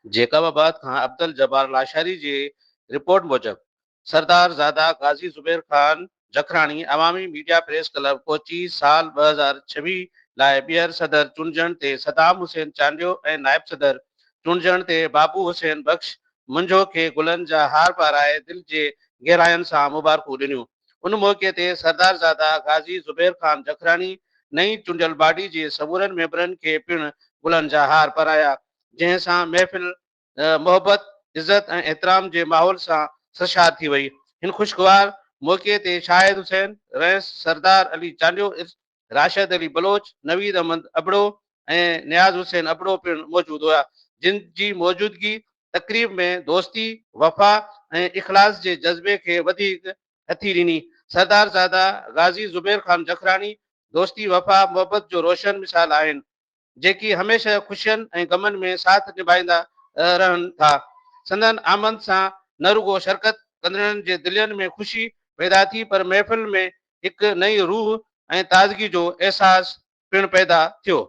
Jacob آباد کان عبدالجبار لاشاري جي رپورٽ موجب سردار زاده غازي زبير خان جکراڻي عوامي ميڊيا پريس ڪلب پهچي سال 2026 لاء ٻيهر صدر چونڊجڻ تي صدام حسين چانڊيو ۽ نائب صدر چونڊجڻ تي بابو حسين بخش منجهو کي گلن جا هار پارائي دل جي گهراين سان مبارڪون ڏنيون. ان موقعي تي سردار زاده غازي زبير خان جکراڻي نئين چونڊيل باڊي جي سمورن ميمبرن کي پڻ گلن جا هار پارايا. جنهن سان محفل محبت، عزت ۽ احترام جي ماحول سان سرشار ٿي وئي. هن خوشگوار موقعي تي شاهد حسين، رئيس سردار علي چانڊيو، راشد علي بلوچ، نويد احمد ابڙو ۽ نياز حسين ابڙو پڻ موجود هيا، جن جي موجودگي تقريب ۾ دوستي، وفا ۽ اخلاص جي جذبي کي وڌيڪ هٿي ڏني. سردار زاده غازي زبير خان جکراڻي دوستي، وفا، محبت جو روشن مثال آهن. جيڪي هميشه خوشين ۽ غمن ۾ ساٿ نڀائيندا رهن ٿا. سندن آمد سان نه رڳو شرڪت ڪندڙن جي دلين ۾ خوشي پيدا ٿي پر محفل ۾ هڪ نئين روح ۽ تازگي جو احساس پڻ پيدا ٿيو.